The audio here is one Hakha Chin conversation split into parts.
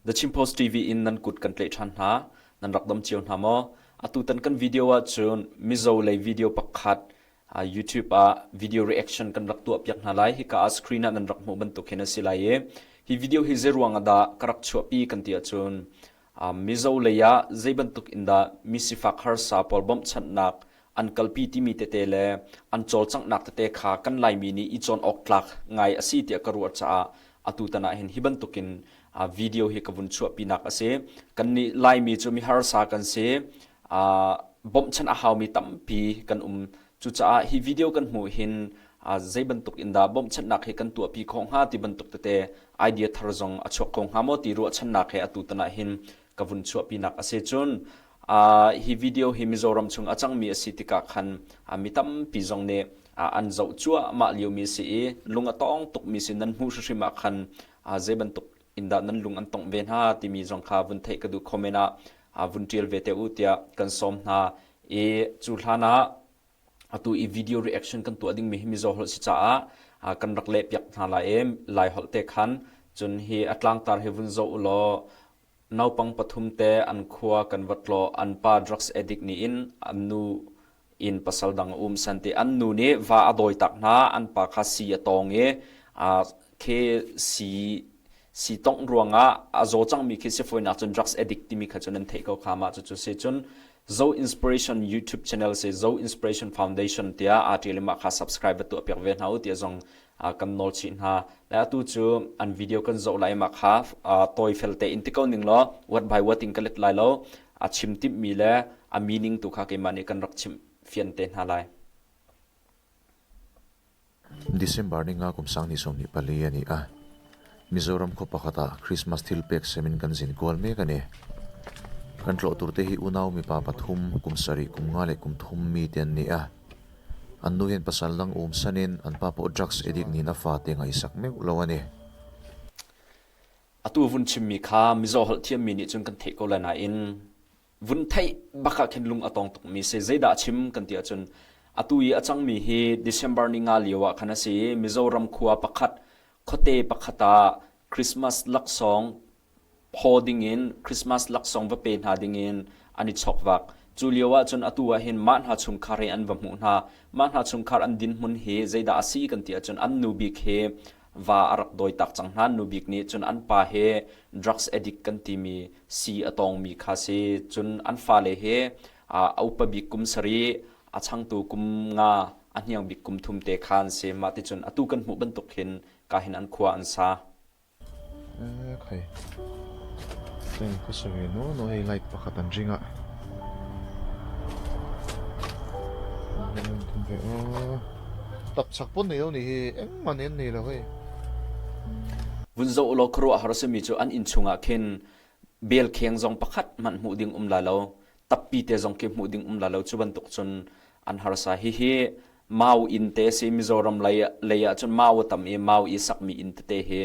The Chin Post TV in nan kut kan tlaih ṭhan hna. Nan rak dam cio hna maw? Atutan kan video ahcun Mizo lei video pakhat YouTube ah video reaction kan rak tuah piak hna lai. Hika ah screen ah nan rak hmuh bantuk hin a si lai i hi video hi zei ruang ah dah ka rak chuahpi kan ti ahcun Mizo lei ah zei bantuk in dah mi sifak harsa pawl bawmhchanhnak an kalpi timi tete le an cawlcanghnak tete kha kan Laimi nih i cawn awk tlak ngai a si tiah ka ruah caah atutan ah hin hi bantukin video hi ka vun chuahpinak a si. Kannih Laimi cu mi harsa kan si. Bawmhchanh a haumi tampi kan um. Cucaah hi video kan hmuh hin zei bantuk in dah bawmhchanhnak hi kan tuahpi khawh hnga ti bantuk tete idea thar zong a chuak kho hnga maw ti ruahchannak he atutan ah hin ka vun chuahpinak a si. Cun hi video hi Mizoram chung a cangmi a si tikah khan mi tampi zong nih an zoh cuahmah liomi a si i lung a tawng tukmi si nan hmuh hrimhrim ah khan zei bantuk in dah nan lung an tongh ve hna timi zong kha vun theih ka duh comment ah vun ṭial ve te u tiah kan sawm hna i cu hlan ah atu i video reaction kan tuah dingmi hi Mizo holh si caah kan rak leh piak hna lai i Lai holh te khan cun hi a tlangtar hi vun zoh u law naupang pathum te an khua kan va tlawh an pa drugs addict nih in an nu in pasal dang a um san ti an nu nih va a dawi tak hna an pa kha si a tawng i khi si si tongh ruangah a zaw cangmi khi si fawinak cun drugs addict timi kha cu nan theih ko kha mah cucu si cun Zo Inspiration YouTube channel si Zo Inspiration Foundation tiah aa ṭial i mah kha subscribe va tuah piak ve hna u tiah zong kan nawl chih hna. Le atu cu an video kan zoh lai mah kha tawi fel tein ti ko ning law word by word in ka let lai lo. A chim timhmi le a meaning tu kha keimah nih kan rak chimh fian te hna lai. December ni nga kum 2024 a ni a. Mizoram khaw pakhat ah Christmas thil pek sem in kan zin kual mek a ni. Kan tlawh tur te hi unau mipa pathum, kum sarih, kum nga leh kum thum mi te an ni a. An nu hian pasal dang um sanin an pa pawh drugs addict niin a fate ngaihsak meuh lo a ni. Atu vun chimmi kha Mizo holh thiammi nih cun kan theih ko lai nain vun theih bak ah khin lung a tong tukmi si. Zeidah a chim kan ti ahcun atu i a cangmi hi December ni nga lio ah khan a si i Mizoram khua pakhat khuate pakhat ah Christmas laksawng phaw dingin Christmas laksawng va pe hna dingin an i chawkvak. Cu lio ahcun atu ah hin mah hna chungkhar hi an va hmuh hna. Mah hna chungkhar an dinhmun hi zeidah a si kan ti ahcun an nu bik hi va a rak dawi tak cang hna. Nu bik nih cun an pa hi drugs addict kan timi sii a tawngmi kha si. Cun an fale hi a upa bik kum sarih, a changtu kum nga, a hniang bik kum thum te kha an si. Mah ticun atu kan hmuh bantuk hin ka hin an khua an sa. Khai eng ka sawi ve nual nual hei light pakhat an ring a tap chak pawn nei lo nih hi engmah nen nei lo hei. Vun zoh ulaw khuaruahhar a simi cu an inn chungah khin bel kheng zong pakhat hmanh hmuh ding um lai lo, tappi te zong khi hmuh ding um lai lo cu bantuk cun an harsa. Hihi Mau inn te si Mizoram lei, lei ah cun mau a tam i mau i sakmi inn tete hi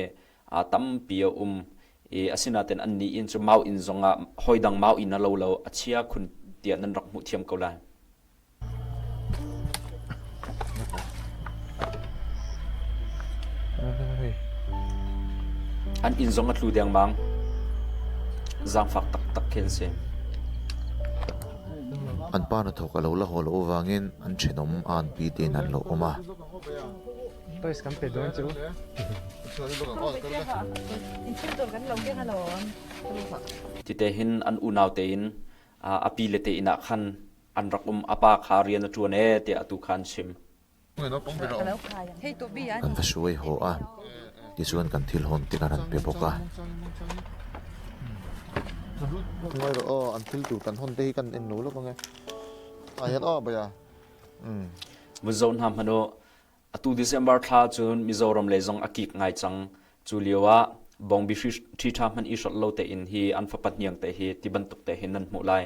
a tampi a um i asinain an nih inn cu mau inn zongah hawidang mau inn a lo lo a chia khun tiah nan rak hmuh thiam ko lai. An inn zong a tlu dengmang. Zaangfak taktak khi an si. An pa hnathawk a lo la haw loh avangin an thenawm a an pi tein an lo awm a. Tite hin an unau tein a pi le te inn ah khan an rak um. A pa kha rian a ṭuan ee tiah atu kha an chim. Kan va suai haw a, tichuan kan thil hawn tik an ran pe bawk a. Ngai rawh aw, an thil tur kan hawn te hi kan en lo lawk ange. Ah hian aw baya. Vun zoh hna hmanh u. Atu December thla cun Mizoram lei zong a kik ngai cang. Cu lio ah bawngbi hri ṭha hmanh i hrolh lo tein hi an fapa hniang te hi ti bantuk te hin nan hmuh lai.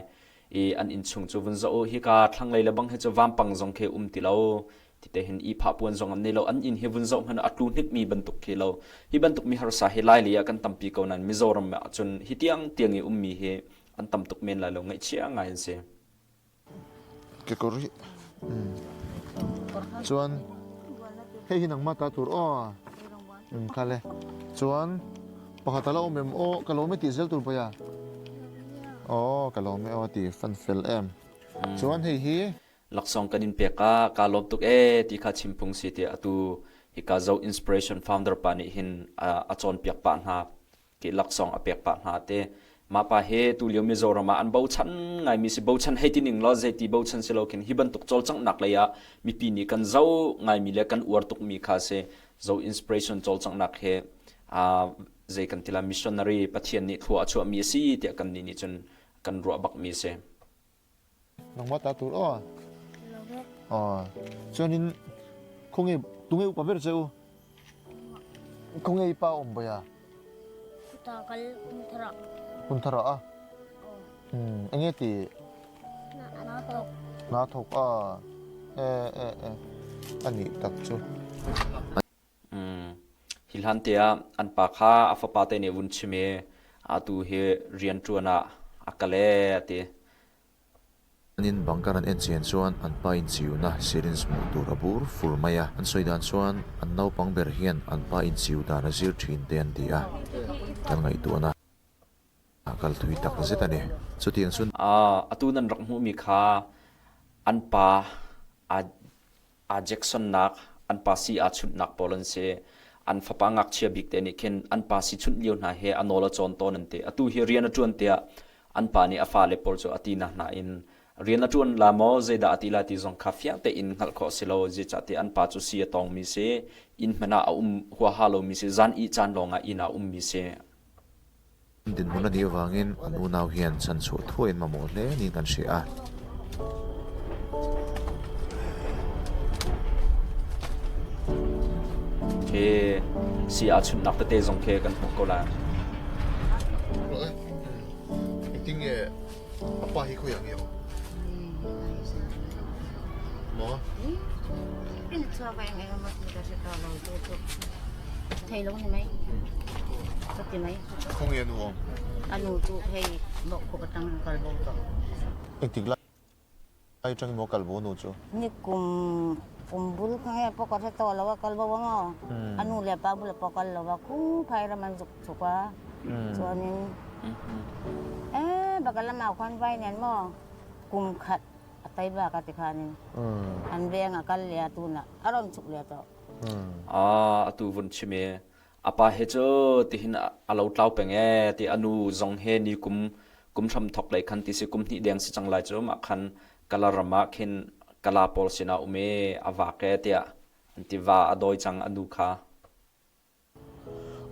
I an innchung cu vun zoh u hika thlanglei le bang hi cu vampang zong khi um ti lo ti te hin ihphah puan zong an nei lo an inn hi vun zoh hmanh a tlu hnikmi bantuk khi lo hi bantuk mi harsa hi Laili ah kan tampi ko nain Mizoram ah cun hi tiang tiang i ummi hi an tam tuk men lai lo ngaihchia ngai an si. Kekawr hi chuan hei hi nangmah ta tur aw kha le chuan. Pakhat ala awm em aw ka lawm e tih zel tur pawh ya. Aw ka lawm e aw ti fan fel em. Chuan hei hi Laksawng kan in pek ah kaa lawm tuk ee ti kha chim phung si tiah atu hika Zo Inspiration founder pa nih hin a cawnpiak pah hna. Ti laksawng a pek pah hna te. Mah pa hi tulio Mizoram ah an bochan ngaimi si bochan hei ti ning law zeiti bochan si lo khin hi bantuk cawlcanghnak lei ah mipi nih kan zoh ngaimi le kan uar tukmi kha si Zo Inspiration cawlcanghnak hi zei kan ti la missionary Pathian nih thlua a chuahmi a si tiah kan nih nih cun kan ruah bakmi a si. Nangmah ta tur aw. Aw. Chuanin khonge tunge upa ber che u. Khonge pa om boya. Ta kal kunthara. Kunthara a. Hmm, enge ti? Na thok. Na thok a. E e e. Ani tak chu. Hi hlan te ah an pa kha a fapa te nih a vun chim i atu hi rianṭuan ah a kal ee a ti. An in bunker an en chian chuan an pa inchiuna syringe hmuh tur a bur fur mai a. An sawi dan chuan an naupang ber hian an pa inchiu dan a zir thin te an ti a, kan ngaihtuahna a kal thui tak zet a ni. Chutiang chu. Atu nan rak hmuhmi kha an pa aa aa Jacksonnak an pa si aa chunhnak pawl an si. An fapa ngakchia bik te nih khin an pa si chunh lio hna he a nawl a cawn tawn an ti. Atu hi rian a ṭuan tiah an pa nih a fale pawl cu a ti na hna in rian a ṭuan la maw zeidah a ti la ti zong kha fiang tein hngalh khawh a si lo. Zeicahtiah an pa cu si a tawngmi si, inn hmanh ah a um huaha lomi si, zan ih caan lawng ah inn ah a ummi si. Dinhmun a nih avangin an unau hian chhanchhuah thuaiin mamawh hle niin kan hria a. Hi si aa chunhnak tete zong khi kan hmuh ko lai. Engtin nge A pa hi khawi ah nge a um? Maw? Thei lo ni mai. Ka ti mai. Khaw nge nu um? Anu cu hei mok ko ka tang kal bo to. Engtik lai atang maw kal bo nu cu? Ni kum kum bul kha he po ka to lo kal bo ngo. Anu le pa bul po kal lo wa khu phai ram an zuk chuk a. Chuanin eh baka lamah khuan vai nen maw kum khat a tai bak a ti khanin an veng a kal le tuna a ron chuk le to. Ah atu vun chim i a pa he cu tihin a lo tlau peng e ti anu zong he ni kum kum hram thok lei khan ti si kum hnih deng si cang lai cu mah khan kala ram ah khin kala pawl sinah um i a vak e tiah an ti va a dawi cang anu kha.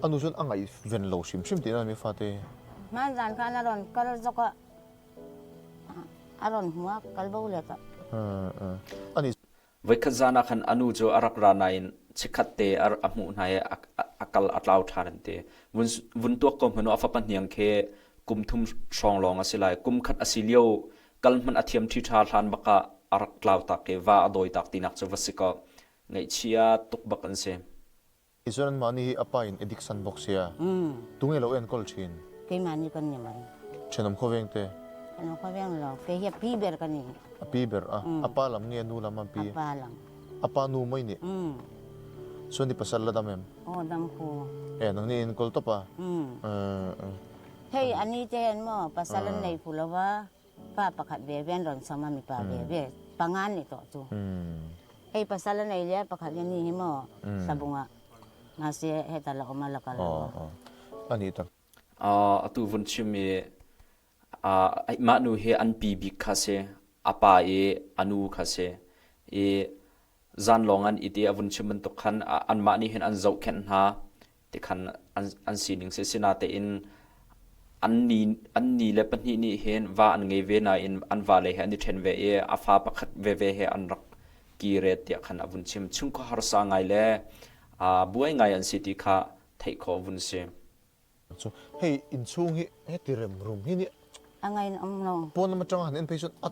A nu cun a ngaihven lo hrimhrim ti na mi fate. Hmanzan khan a ron kal zok ah a ron hmu a kal bo le ka. Ani Voikhat zan ah khan a nu cu a rak ra nain chikkhat te a hmuh hna i a kal a tlau ṭhan an ti. Vun, vun tuak ko hmanh u a fapa hniang khi kum thum hrawng lawng a si lai. Kum khat a si lio kal hmanh a thiam ṭhiṭha hlan bak ah a rak tlau tak i va a dawi tak tinak cu va si kaw ngaihchia tuk bak an si. Cun anmah nih hi a pa in addict san bawk sia. Tunge lo enkawl ṭhin. Keimah nih kan ni mai. Ṭhenawm khuaveng te. Ṭhenawm khuaveng lo. Kei hi a pi ber ka ni. A pi ber a. A pa lam nge nu lam a pi? A pa lam. A pa nu mai nih. Cun i pasal la dam em? Aw dam khu. E nang nih in kawl top a. Hei ani te hen maw pasal an nei fu lo va. Pa pakhat ve ve an rawn sawm a mipa ve ve panga an ni tawh chu. Hei pasal a nei lia pakhat hi ni hi maw sabung ah mahse heta la awm a la kal lo. Ani tak. Atu vun chim i mah nu hi an pi bik kha si a pa i a nu kha si i zan lawng an it i a vun chim bantuk khan anmah nih hin an zohkhenh hna tikhan an, an sining si sinatein an ni an ni le pahnih nih hin va an ngei ve nain an vale he an i ṭhen ve i a fa pakhat veve he an rak kire tiah khan a vun chim chungkhar harsa ngai le buai ngai an si ti kha theih khawh vun si. Cu hei innchung hi heti remrum hi nih A ngain um lo. Pawn lam atanga han en phei cun a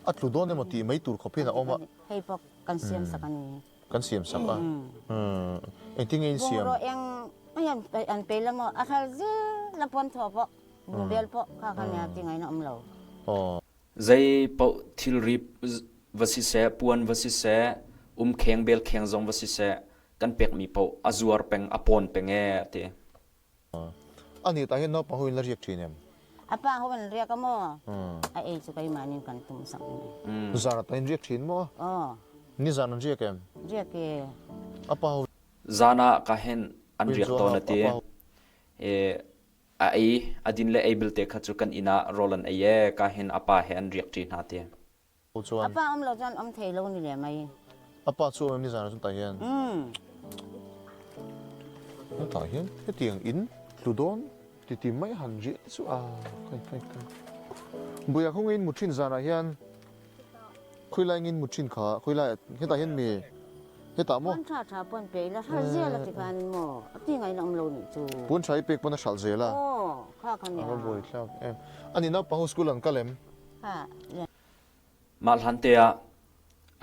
a tlu dawn emaw ti mai tur khawp hin a awm a. Hei pawk kan siam sak ani. Kan siam sak a. Engtin nge in siam? Bungraw eng an an pe la maw a thal zel la pawn thaw pawh bubel pawh kha kha nia ti ngain a um lo. Aw. Zei paoh thilri va siseh, puan va siseh, umkheng belkheng zong va siseh, kan pekmi paoh a zuar peng, a pawn peng ee a ti. Ani tah hian naupang ho in la riak thin em? A pa ho an riak a maw? A ei chu keimah nin kan tum sak ni. Zan ah tah in riak thin maw? Aw. Nizan an riak em? Riak e. A pa ho Zan ah ka hen an riak tawn a ti. A ei a din le ei belte kha cu kan inn ah rawl an ei e ka hin a pa he an riak ṭi hna ti. Chuan. A pa um lo chuan um thei lo ni le mai. A pa chu um nizan ah cun tah hian. Tah hian hetiang in tlu dawn ti ti mai han riah te chu a kai kai kai. Buia khung in mu thin zan ah hian khawilai ngin mu thin kha khawilai hetah hian mi hetah maw? Puan tha tha puan pe ila hral zel a ti khan maw a ti ngaina um lo nih chu. Puan tha i pek pawn a hral zel a. Aw kha kha nia. A va buai thlak em. Ani naupang ho school an kal em? Ha. Mah hlante ah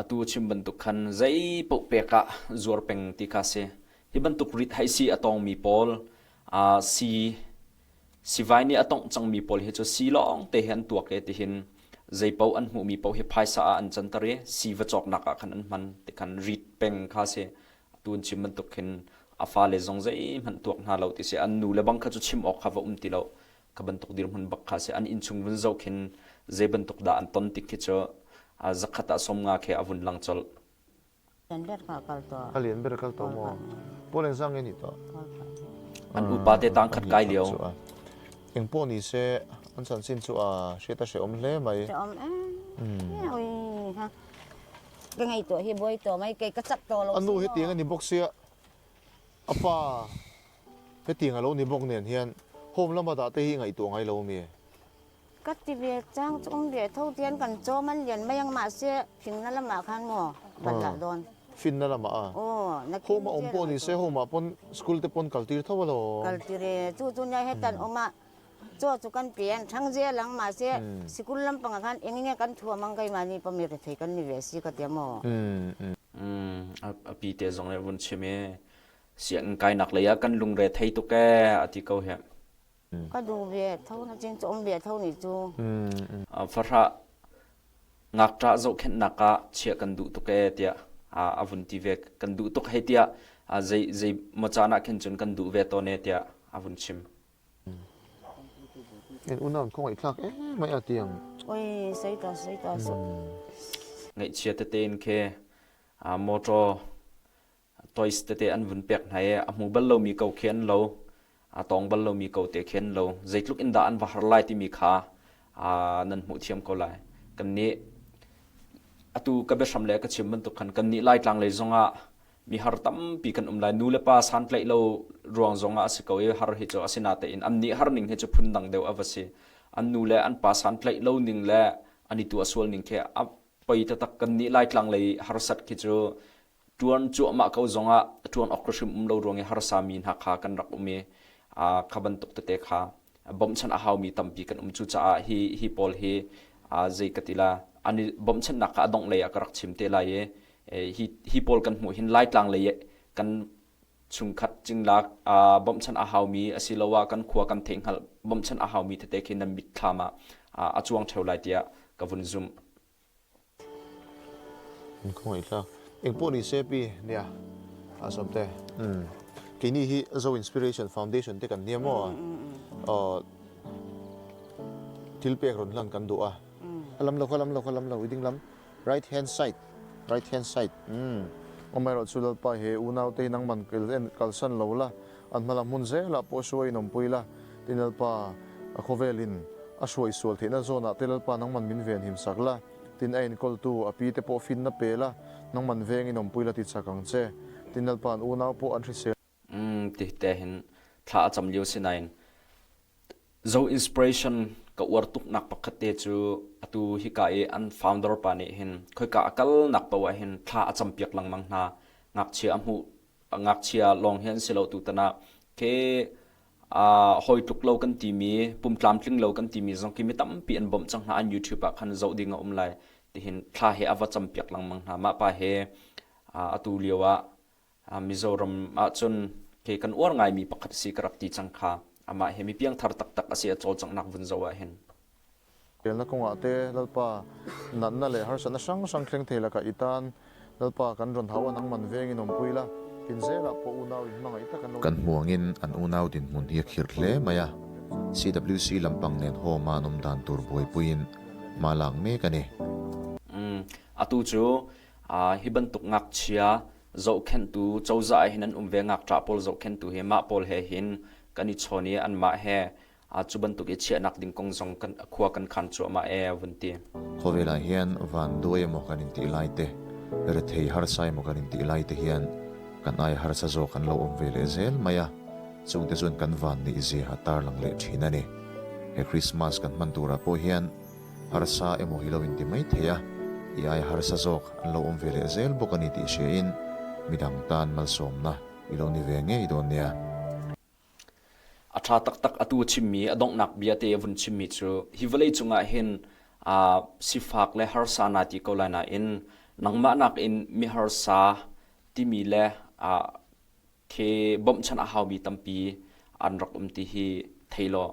atu chim bantuk khan zei paoh pek ah zuar peng ti kha si. Hi bantuk rit haisi a tawngmi pawl, si sivai nih a tongh cangmi pawl hi cu si lawng te hi an tuak i tihin zei paoh an hmuhmi paoh hi phaisa ah an canter i si va cawknak ah khan an hman ti khan rit peng kha si. Atu an chim bantuk khin a fale zong zeihmanh tuak hna lo ti si. An nu le bang kha cu chim awk kha va um ti lo. Kha bantuk dirhmun bak kha si. An innchung vun zoh khin zei bantuk dah an ton tik khi cu zakhat ah 50 khi a vun lang colh. Lian ber kha kal to. A lian ber kal to maw? Paul engzang nge ni to? An upa te tang khat kai lio. Eng pawh ni se an chanchin chu a hriat a hreawm hle mai. Hreawm em. Ui ha. Ka ngei to hi buai to mai kei ka chak to lo. Anu hetiang ani bawk sia. A pa hetiang a lo ni bawk nen hian home lama dah te hi ngaihtuah ngai lo mi? Ka ti ve chang chu um ve tho tian kan chawm an lian mai ang mahse fingna lamah khan maw ban lah dawn. Finna lamah a? Aw, nakin Home a awm pawh ni se home ah pawn school te pawn kal tir tho a lo. Kal tir e, chu chu nia hetan awm a chaw chu kan pe an thang zel ang mahse sikul lampangah khan eng enge kan thuam ang keimahni pawh mi rethei kan ni ve si ka ti a maw. A pi te zong nih a vun chim i sianginn kainak lei ah kan lungre thei tuk ee a ti ko hi. Ka duh ve tho na cin cu um ve tho nih cu. Fahrah ngakṭah zohkhenhnak ah chiah kan duh tuk ee tiah a vun ti ve. Kan duh tuk hei tiah zei zei maw caan ah khin cun kan duh ve tawn ee tiah a vun chim. En unau an khawngaih thlak em mai a tiang. Oi, sei ta sei ta so. Ngaihchia tete in khi motor toys tete an vun pek hna i a hmu bal lomi ko khi an lo. A tawng bal lomi ko te khi an lo. Zeitluk in dah an va har lai timi kha nan hmuh thiam ko lai. Kannih atu ka biahram le ka chim bantuk khan kannih Laitlang lei zongah mi har tampi kan um lai. Nu le pa santlaih lo ruang zongah a si ko i har hi cu asinatein annih har ning hi cu phundang deuh a va si. An nu le an pa santlaih lo ning le an i tuah sual ning khi a poi taktak. Kannih Laitlang lei harsat khi cu ṭuan cuahmah ko zongah ṭuan awk hrim um lo ruang i harsa mi hna kha kan rak um i kha bantuk tete kha bawmhchanh a haumi tampi kan um. Cucaah hi hi pawl hi zei ka ti la an i bawmhchanhnak kha a dongh lei ah ka rak chim te lai i hi hi pawl kan hmuh hin Laitlang lei kan chungkhat cingla bawmhchanh a haumi asiloah kan khua kan theihhngalh bawmhchanh a haumi tete khi nan mitthlam ah a cuang ṭheo lai tiah ka vun zumh. Khawngaih tlak. Engpawh ni se pi nia a sawm te. Keini hi Zo Inspiration Foundation te kan nia maw? Thil pek rawn hlan kan duh a. A lam lo kha lam lo kha lam lo i ding lam. Right hand side. Right hand side. Amaherawhchu Lalpa he unau te hi nangman kalsan lo la, an hmalam hmun zelah pawh hruai in awmpui la, tin Lalpa a khawvelin a hruai sual theihna zawnah te Lalpa nangman min ven him sak la, tin a enkawltu a pi te pawh finna pe la, nangman vengin awmpui la ti chak ang che, tin Lalpa an unau pawh an hrisel. Ti te hin thla a cam lio si nain Zo Inspiration ka uar tuknak pakhat te cu atu hika i an founder pa nih hin khoika a kalnak paoh ah hin thla a campiak lengmang hna. Ngakchia a hmuh ngakchia lawng hi an si lo tutan ah khi hawi tluk lo kan timi pum tlamtling lo kan timi zong khi mi tampi an bawmh cang hna an YouTube ah khan zoh ding a um lai tihin thla he a va campiak lengmang hna. Mah pa he atu lio ah Mizoram ahcun khi kan uar ngaimi pakhat si ka rak ti cang kha. Amah hi mi piangthar taktak a si a cawlcanghnak vun zoh ahhin. Relnak kongah te Lalpa natna le harsatna hrang hrang thleng thei lakah i tan Lalpa kan rawn hau a nangman vengin awmpui la. Nakin zelah pawh unau in hmangaih tak an lo. Kan hmuh angin an unau dinhmun hi a khirh hle mai a, CWC lampang nen home-a an awm dan tur buaipuiin hma lak mek a ni. Umm, atu cu hi bantuk ngakchia zohkhenhtu cozah ah hin an um ve ngakṭah pawl zohkhenhtu hi mah pawl he hin kan i chawn i anmah he cu bantuk i chiahnak ding kong zong kan khua kan khan cuahmah e a vun ti. Khawvel ah hin vanduai emaw kan in ti lai te, rethei harsa emaw kan in ti lai te hian kan ai harsa zawk an lo awm ve leh zel mai a, chungte chuan kan van nih zia a tarlang leh thin a ni. He Christmas kan hman turah pawh hian harsa emaw hi lo in ti mai thei a, i ai harsa zawk an lo awm ve leh zel bawk a ni tih hriain midang tan malsawmna i lo ni ve ngei dawn nia. A ṭha taktak atu a chimmi a donghnak bia te a vun chimmi cu hi vawlei cungah hin aa sifak le harsa naa ti ko lai nain nangmah nakin miharsa timi le aa khi bawmhchanh a haumi tampi an rak um ti hi thei law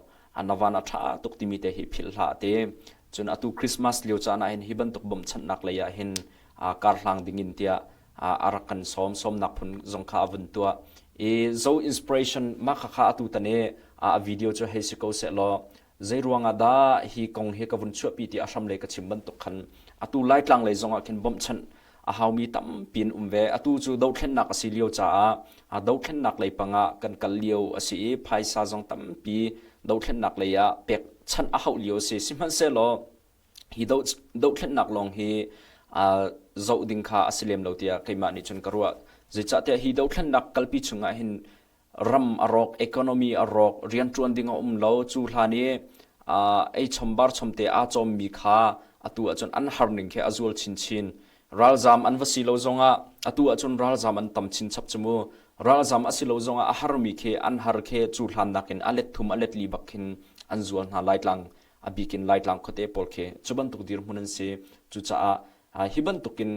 na van a ṭha tuk timi te hi philh hlah te. Cun atu Christmas lio caan ah hin hi bantuk bawmhchanhnak lei ah hin karhlang dingin tiah a rak kan sawm sawmnak phun zong kha a vun tuah i zo inspiration mah kha kha atu tan i a video cu hei si ko seh law zei ruangah dah hi kong hi ka vun chuahpi ti a hram lei ka chim bantuk khan atu laitlang lei zongah khin bawmhchanh a haumi tampi an um ve atu cu dothlennak a si lio caah dothlennak lei pangah kan kal lio a si i phaisa zong tampi dothlennak lei ah pek chanh a hauh lio a si sihmanhsehlaw Hi dohthlennak lawng hi zoh ding kha a si lem lo tiah keimah nih cun ka ruah. Zeicahtiah hi dohthlennak kalpi chungah hin ram a rawk, economy a rawk, rianṭuan ding a um lo. Cu hlan i ei chom bar chom te aa cawmmi kha atu ahcun an har ning khi a zual chinchin. Ralzaam an va si lo zongah atu ahcun ralzaam an tam chinchap cu mu. Ralzaam a si lo zongah a harmi khi an har khi cu hlan nakin a let thum a let li bak khin an zual hna Laitlang a bik in Laitlang khuate pawl khi cu bantuk dirhmun an si. Cucaah hi bantukin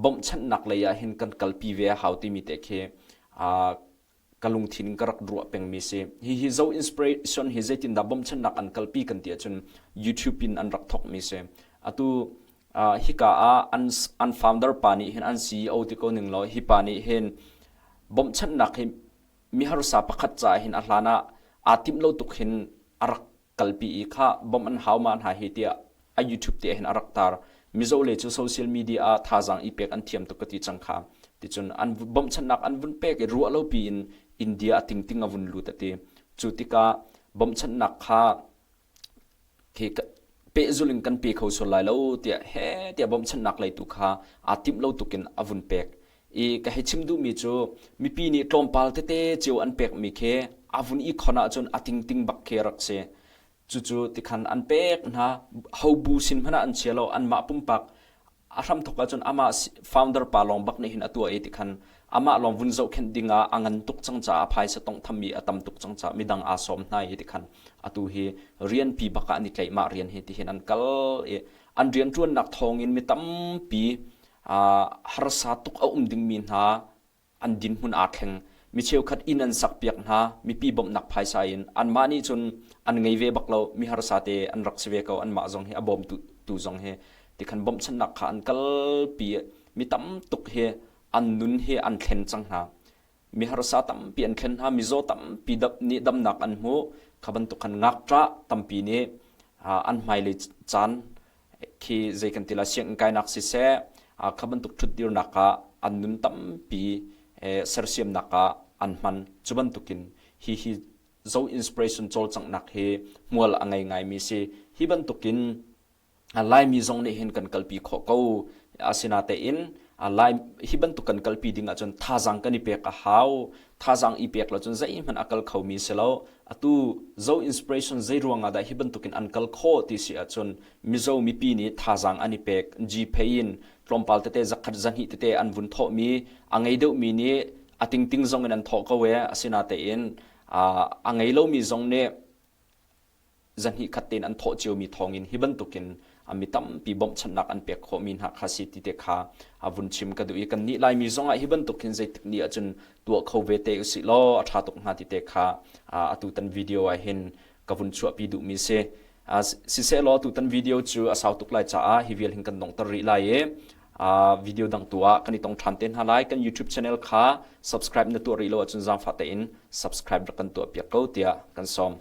bawmhchanhnak lei ah hin kan kalpi ve a hau timi te khi ka lungthin in ka rak ruah pengmi si. Hihi Zo Inspiration hi zeitindah bawmhchanhnak an kalpi kan ti ahcun YouTube in an rak thawkmi si. Atu hika ah an, an founder pa nih hin an CEO ti ko ning law hi pa nih hin bawmhchanhnak hi miharsa pakhat caah hin a hlan ah aa timh lo tuk hin a rak kalpi i kha bawmh an hau ma hna hi tiah a YouTube te hin a rak tar. Mizo le cu social media ah thazaang i pek an thiam tuk ka ti cang kha. Ticun an bawmhchanhnak an vun pek i ruah lo piin India a tingting a vun lut a ti. Cu tikah bawmhchanhnak kha khi pehzul in kan pe kho sual lai lo tiah he tiah bawmhchanhnak lei tu kha aa timh lo tukin a vun pek. I ka hei chim duhmi cu mipi nih tlawmpal tete cio an pekmi khi a vun i khon ahcun a tingting bak khi rak si. Cucu tikhan an pek hna hobu sin hmanh ah an chia lo anmah pumpak a hramthok ahcun amah founder pa lawng bak nih hin a tuah i tikhan amah lawng vun zohkhenh ding ah a ngan tuk cang caah phaisa tonghthammi a tam tuk cang caah midang aa sawm hna i tikhan atu hi rianpi bak ah an i tlaih mah rian hi tihin an kal i an rianṭuannak thawngin mi tampi harsa tuk a um dingmi hna an dinhmun aa thleng. Mi cheukhat inn an sakpiak hna, mipi bawmhnak phaisa in. Anmah nih cun an ngei ve bak lo, mi harsa te an rak si ve ko, anmah zong hi a bawmtu tu zong hi. Tikhan bawmhchanhnak kha an kalpi mi tam tuk hi an nun hi an thlen cang hna. Mi harsa tampi an thlen hna, mizaw tampi nih damnak an hmu. Kha bantuk khan ngakṭah tampi nih an hmailei caan khi zei kan ti la sianginn kainak siseh kha bantuk ṭhutdirnak ah an nun tampi sersiamnak ah an hman cu bantukin hi hi zo inspiration cawlcanghnak hi hmual a ngei ngaimi si hi bantukin Laimi zong nih hin kan kalpi khawh ko asinatein Lai hi bantuk kan kalpi ding ahcun thazaang kan i pek a hau thazaang i pek lo cun zeihmanh a kal khomi si lo Atu Zo Inspiration zei ruangah dah hi bantukin an kal khawh ti si ahcun Mizo mipi nih thazaang an i pek. Gpay in tlawmpal tete zakhat zahnih tete an vun thawhmi a ngei deuhmi nih a tingting zong in an thawh ko e asinatein a ngei lomi zong nih zahnih khat tein an thawh ciomi thawngin hi bantukin mi tampi bawmhchanhnak an pek khawhmi hna kha si ti te kha a vun chim ka duh i kannih Laimi zongah hi bantuk hin zeitik ni ahcun tuah kho ve te usih law a ṭha tuk hnga ti te kha atutan video ah hin ka vun chuahpi duhmi si. Siseh law tutan video cu a sau tuk lai caah hi vial hin kan donghter rih lai i. Video dang tu ah kan i tong ṭhan te hna lai. Kan YouTube channel kha subscribe na tuah rih lo ahcun zaangfah tein subscribe rak kan tuah piak ko tiah kan sawm.